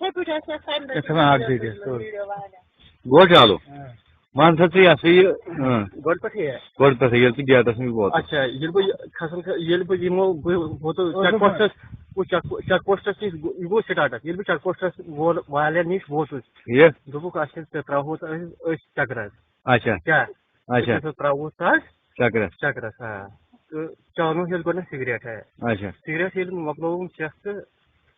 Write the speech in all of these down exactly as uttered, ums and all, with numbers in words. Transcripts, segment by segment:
یِتھَے پٲٹھۍ ٲسۍ أسۍ تَمہِ دۄہ یَتھ وَنان اَکھ ڈیٹ یَتھ سۭتۍ۔ ویٖڈیو والان۔ گوٚو چالو۔ وَن سا ژٕ یہِ ہسا یہِ اۭں، گۄڈٕ پٮ۪ٹھٕے ہے۔ گۄڈٕ پٮ۪ٹھٕے ییٚلہِ ژٕ گیٹَس نِش ووت۔ اچھا، ییٚلہِ بہٕ یہِ کھسان کھ- ییٚلہِ بہٕ یِمو بہٕ ووتُس چیک پوسٹس، بہٕ چیک چیک پوسٹس نِش گوٚو- یہِ گوٚو سٹاٹس۔ ییٚلہِ بہٕ چیک پوسٹس وول والٮ۪ن نِش ووتُس، یہِ؟ دوٚپُکھ اَسہِ ژےٚ ترٛاوہوتھ أسۍ أسۍ چکرس۔ اچھا۔ کیٛاہ؟ اچھا۔ أسۍ ہسا ترٛاوہوتھ حظ چکرس۔ چکرس، آ۔ تہٕ چاونووُکھ ییٚلہِ گۄڈٕنٮ۪تھ سگریٹ ہے۔ اچھا۔ سگریٹ ییٚلہِ مۄکلووُم چٮ۪تھ تہٕ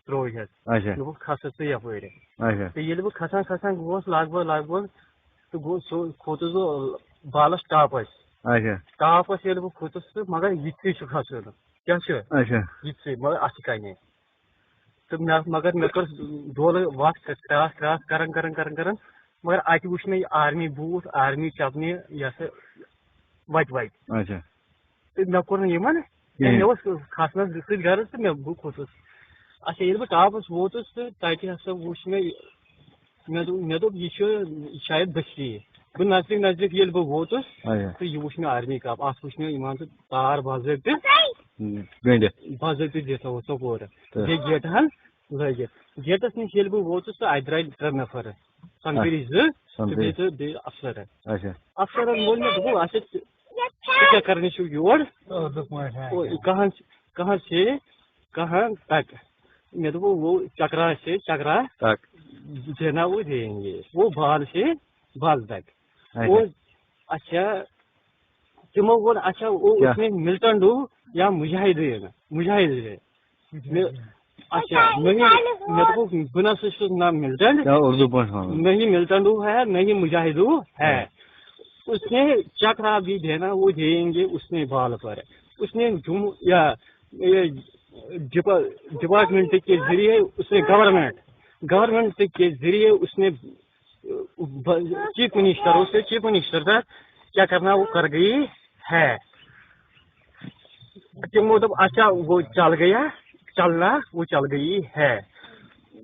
ترٛوو ہٮ۪س۔ اچھا۔ دوٚپُکھ کھس سا ژٕ یپٲرۍ۔ اچھا۔ تہٕ ییٚلہِ بہٕ کھسان کھسان گوس لگ بھگ لگ بھگ تہٕ گوٚو سُہ کھوٚتُس بہٕ بالس ٹاپس۔ اچھا۔ ٹاپس ییٚلہِ بہٕ کھوٚتُس تہٕ مگر یہِ تہِ چھُ کھسُن۔ کیٛاہ چھُ؟ اچھا۔ یہِ تہِ مگر اتھٕ کنہِ۔ تہٕ مےٚ مگر مےٚ کٔر ڈولہٕ وتھ کراس کراس کران کران کران کران، مگر اتہِ وُچھ مےٚ یہِ آرمی بوٗٹھ، آرمی چپنہِ، یہِ ہسا وتہِ وتہِ۔ اچھا۔ تہٕ مےٚ کوٚر نہٕ یِمن کِہیٖنۍ۔ مےٚ اوس کھسنس سۭتۍ غرض تہٕ مےٚ بہٕ کھوٚتُس۔ اچھا، ییٚلہِ بہٕ ٹاپس ووتُس تہٕ تتہِ ہسا وُچھ مےٚ، مےٚ دوٚپ مےٚ دوٚپ یہِ چھُ شاید بستی۔ بہٕ نزدیٖک نزدیٖک ییٚلہِ بہٕ ووتُس اچھا۔ تہٕ یہِ وُچھ مےٚ آرمی کاپ، اتھ وُچھ مےٚ یِمان تہٕ تار باضٲبطہٕ گٔنٛڈِتھ۔ باضٲبطہٕ دِتھ اوس ژۄپورٕ تہٕ بیٚیہِ گیٹہٕ ہن لٲگِتھ۔ گیٹس نِش ییٚلہِ بہٕ ووتُس تہٕ اتہِ درٛاے ترٛےٚ نفر، سمکھرِ زٕ تہٕ سمکھرِ۔ بیٚیہِ تہٕ بیٚیہِ افسر۔ اچھا۔ افسرن ووٚن مےٚ، دوٚپُکھ اچھا ژٕ ژٕ کیٛاہ کرنہِ چھُکھ یور؟ اردو پٲٹھۍ ہاں۔ او، کہاں کہاں سے کہاں تک؟ مےٚ دوٚپ وہ چکرا سے چکرا تک۔ دینا وہ دیں گے، وہ بال سے بال تک۔ اچھا۔ وہ اچھا، تمو ووٚن اچھا وہ کیا؟ اس نے ملٹنٹ ہو یا مجاہد ہے نا؟ مجاہد ہے۔ مےٚ اچھا، نہیں، مےٚ دوٚپُکھ بہٕ نہ سا چھُس نہ ملٹنٹ، کیا اردو پٲٹھۍ وَنو؟ نہیں ملٹنٹ ہو ہے، نہیں مجاہد ہو ہے۔ اس نے چکرا بھی دینا وہ دیں گے اس نے بال پر۔ اس نے جم یا یہ ڈپا- ڈپارٹمنٹ کے ذریعے اس نے گورنمنٹ گورنمنٹ کے ذریعے اس نے چیف منسٹر، اس سے چیف منسٹر سر کیا کرنا وہ کر گئی ہے۔ تمو دوٚپ اچھا وہ چل گیا، چلنا وہ چل گئی ہے۔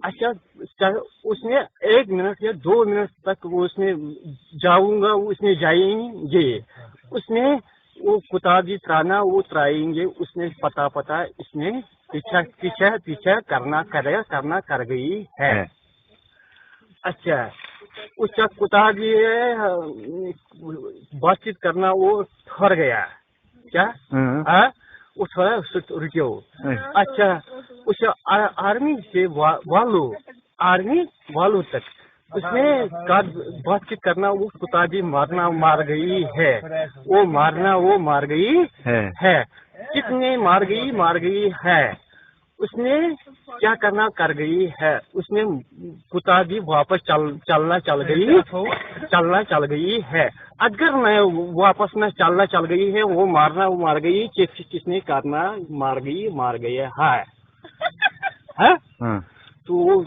اچھا، اس نے ایک منٹ یا دو منٹ تک وہ اس نے جاؤں گا، اس نے جائیں گے، اس نے وہ کتابی ترانا وہ ترائیں گے، اس نے پتا پتا اس نے پیچھا پیچھا پیچھا کرنا کرے کرنا کر گئی ہے۔ اچھا، اس کا کتابی بات چیت کرنا وہ ٹھہر گیا۔ کیا؟ ہاں۔ ہاں، وہ تھوڑا رکیو۔ اچھا۔ اچھا، اس آ- آرمی سے وا- والو آرمی والو تک اس نے کا- بات چیت کرنا وہ کتابی مارنا مار گئی ہے، وہ مارنا وہ مار گئی ہے۔ ہے، کتنے مار گئی مار گئی ہے۔ اس نے کیا کرنا کر گئی ہے، اس نے کتابی واپس چل چلنا چل گئی، چلنا چل گئی ہے۔ اگر میں واپس میں چلنا چل گئی ہے، وہ مارنا وہ مار گئی، کس کس نے کرنا مار گئی مار گئی ہے۔ ہاں؟ ہاں۔ تو